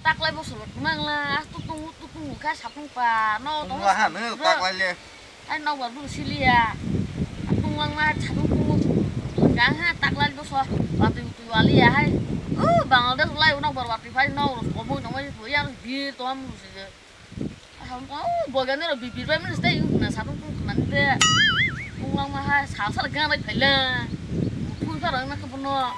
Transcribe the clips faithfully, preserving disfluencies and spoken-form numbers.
Taklai bo solo tongmangla, tutung tutung kha sapung pa, no tong Tongla ha, sapung nang bro. Taklai le. Ai nok bar bung siliya. Tunglang ma chadung tungmung. Gang ha taklai dosa. Watui tui wali ya hai. Uh, Bangladesh lai nok bar watui phai nok ros komung tongmai tu yang bir tongam sije. Ham ko bogan ro bibir bai min stay na sadung tung khna de. Tunglang ma hai sal sal gang lai phaila. Pun ka rang na ka bono.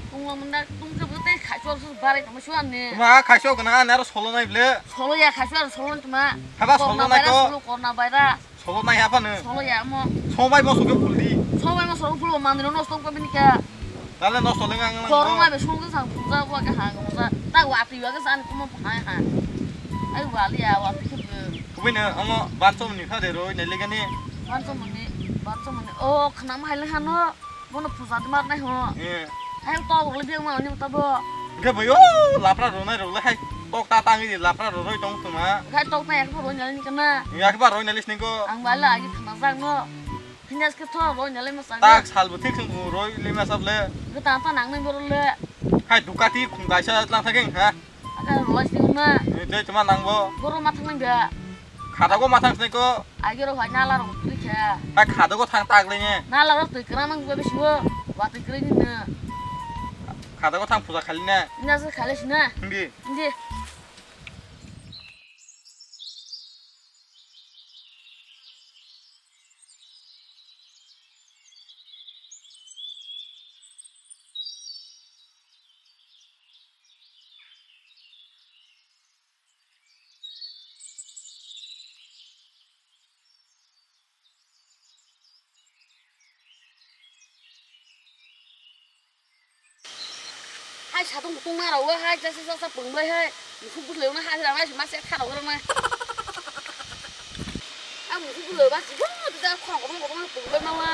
Tunglang manda tung ka bote khai chor su barai tongmai suan ne. Ma khai chor kana na ro solo nai ble. Solo ya khai chor solo tuma. Haba solo Corona nai virus ko. Solo, corona virus. Solo nai haphano. Solo ya mo. Sobai mo soke puldi. Sobai mo solo pulbo mandir no stop ko bini ka. Tale no solo ngang ngang. Korong ma be solo sang puja ko ka ha ko sa. Ta wa pi wa ka san ko mo ha ha. Ai wa li ya wa pi ke. Kubui na amo bansom ni kha de roi ne legani. Bansom ni, bansom ni. O khna ma hai le hano. Bono puja di mar nai ho. Eh. Hai tok rok le biang ma ni ta bo. Ge boyo lapra ro nai ro le hai tok ta tangi di lapra ro roi tong tuma. Hai tok ta yak ro nyal ni kana. Yak ba roi nalis ni go. Ang bala agi thana jang no. Hinyas ke tho roi nyal ma sang. Tak sal bu thik sung bu roi le ma sab le. Ge ta ta nang nai bo le. Hai dukati khum kaisa lang thageng ha. Aka rwlai sini na. Ni tei tuma nangbo. Goro mathang nang da. Khadago mathang sini ko. Agi ro hai nala ro tuli kha. Ha khadago thang tak le ne. Nala ro tui kra mang gwa bisi wo. Wa tui kra ni na. Khadago thang puja khali ne. Ina se khali sina. Hindi. Hindi. Hai satung kutung ma rok hai jasa jasa pungbai hai musuk bwswlai ono hajira nai ma se kha rok rok nai. A musuk bwswlai ba jibo da khorang kotor kotor pungbai ma wa.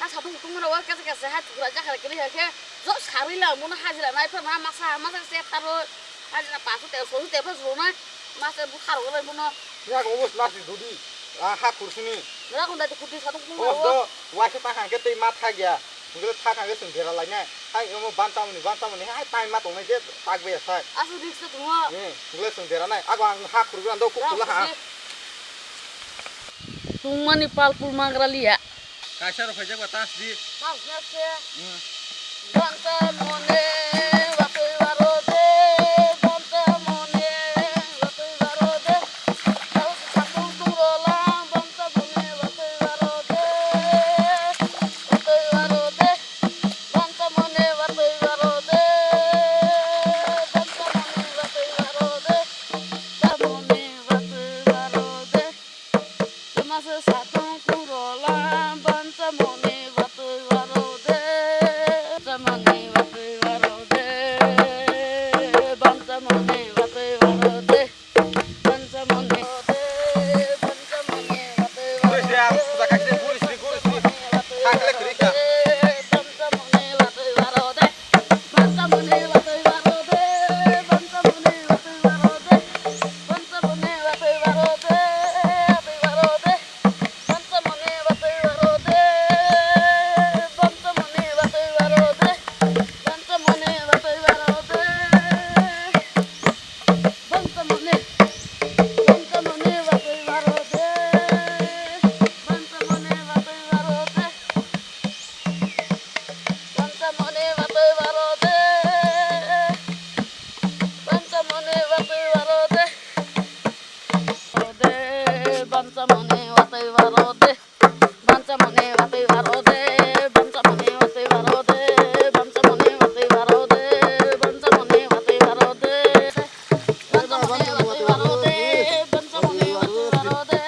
Ha satung kutung ma rok kasa kasa hai tukra jakar kiri hai khe jo sarwi la mono hajira nai pha ma masa masa se tharo hajira paso te so te pha so nai ma se bu kharo lai mono. Ya ko bus nasi dudi. Ah, ha kursini. Nora kunda di kuti satung kutung ma rok. Bos do waisa ta hangke tei ma thagya. Hingke thak hangke chwng dera lainai. Hai omo bansamani, bansamani, hai time ma tongnai je tak baya sai. Aswk risk se tongo. Hmm, hingke chwng dera nai. Ago ang ha khurgwi ang do kuk tula ha. Tungmani pal pul magra liya. Kaisa rok phaijak ba tas di. Tas na se. Hmm. Bansamani watwi waro de, bansamani watwi waro de. Tau se satung tungro la, bansamani watwi waro de. Watwi waro de, bansamani watwi waro de, bansamani watwi waro de, bansamani watwi waro de. Chwmasa satung tungro la, bansamani watwi waro de, bansamani watwi waro de, bansamani watwi waro de. Bansamani, bansamani watwi waro de. Bansamani watwi waro de. Bansamani watwi waro de. Bansamani watwi waro de. Bansamani watwi waro de. Bansamani watwi waro de, bansamani watwi waro de, bansamani watwi waro de, bansamani watwi waro de. Bansamani watwi waro de, bansamani watwi waro de.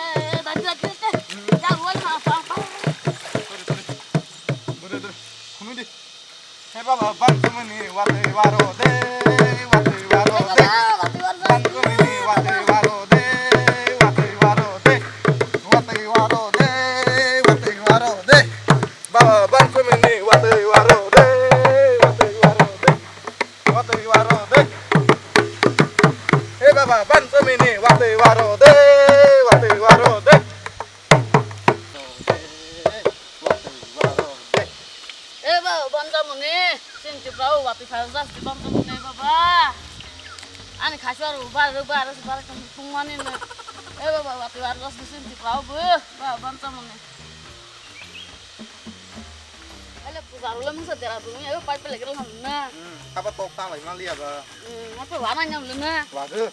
Dadi, dadi, dadi. Ya, wal ma, pa, pa. Sorry, sorry. Dure, dure. Khunu di. He baba, bansamani watwi waro de, watwi waro de. Bansamani watwi waro de, watwi waro de. Watwi waro de, watwi waro de. Baba, bansamani watwi waro de, watwi waro de. Watwi waro de. He baba, bansamani watwi waro de, watwi waro de. Watwi waro de. E ba, bansamani, sing tipra o, watwi phai jak, bansamani, baba. Ani khaisa ro bar ro bar bar tong tong mani na. E baba, baba, tu ar dos dusun ti pau bu. Ba ban ta mani. Ele puja ro le mungsa dera du. E pai pele gero ham na. Hmm, apa tok ta lai mali ya ba. Hmm, apa wana nyam le na. Wa ge.